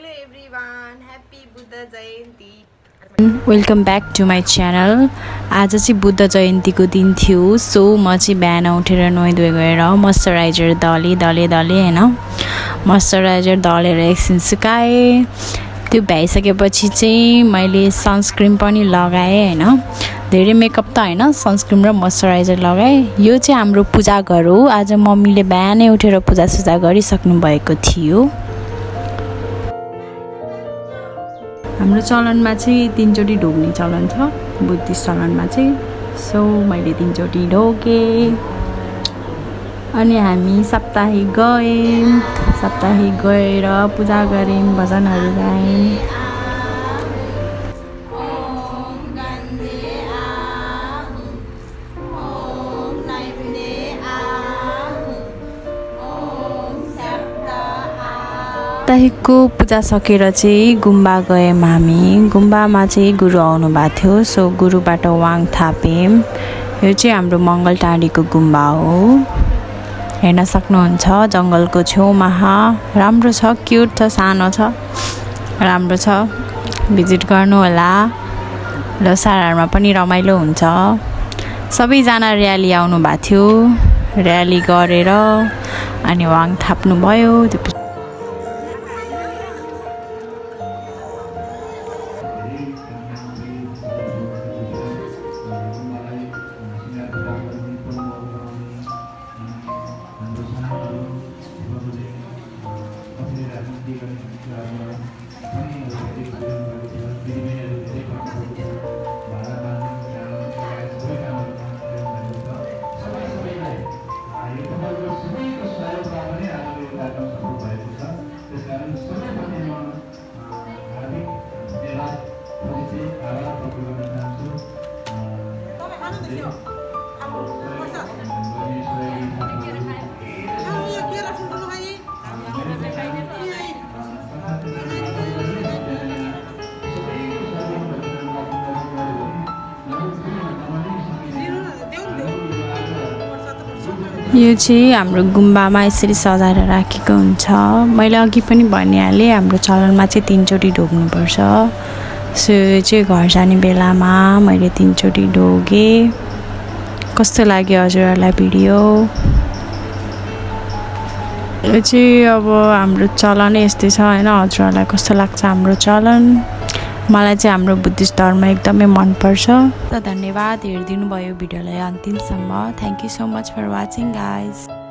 Hello everyone, happy Buddha Jayanti. Welcome back to my channel. आज चाहिँ बुद्ध जयन्तीको दिन थियो। सो म चाहिँ बिहान उठेर नुहाइधुवाइ गरेर मोइस्चराइजर दले होइन, मोइस्चराइजर दलेर एकछिन सुकाएँ। त्यो भ्याइसकेपछि चाहिँ मैले सनस्क्रिन पनि लगाएँ होइन, धेरै मेकअप त होइन, सनस्क्रिन र मोइस्चराइजर लगाएँ। यो चाहिँ हाम्रो पूजा घर हो। आज मम्मीले बिहानै उठेर पूजासुजा गरिसक्नु भएको थियो। हाम्रो चलनमा चाहिँ 3 चोटि ढोग्ने चलन छ, बुद्धिस्ट चलनमा चाहिँ। सो मैले 3 चोटि ढोगेँ अनि हामी साप्ताहिक गएर पूजा गऱ्यौँ, भजनहरू गायौँ। साप्ताहिकको पूजा सकेर चाहिँ गुम्बा गयौँ हामी। गुम्बामा चाहिँ गुरु आउनु भएको थियो। सो गुरुबाट वाङ थाप्यौँ। यो चाहिँ हाम्रो मङ्गलटाँडीको गुम्बा हो, हेर्न सक्नुहुन्छ। जङ्गलको छेउमा राम्रो छ, क्युट छ, सानो छ, राम्रो छ, भिजिट गर्नु होला। ल्होसारमा पनि रमाइलो हुन्छ। सबैजना र्याली आउनु भएको थियो, र्याली गरेर अनि वाङ थाप्नु भयो। यो चाहिँ हाम्रो गुम्बामा यसरी सजाएर राखेको हुन्छ। मैले अघि पनि भनिहालेँ, हाम्रो चलनमा चाहिँ 3 चोटि ढोग्नुपर्छ। सो यो चाहिँ घर जाने बेलामा मैले 3 चोटि ढोगेँ। कस्तो लाग्यो हजुरहरूलाई भिडियो? यो चाहिँ अब हाम्रो चलन यस्तै छ होइन। हजुरहरूलाई कस्तो लाग्छ हाम्रो चलन? मलाई चाहिँ हाम्रो बुद्धिस्ट धर्म एकदमै मनपर्छ। त धन्यवाद हेरिदिनु भयो भिडियोलाई अन्तिमसम्म। Thank you so much for watching guys.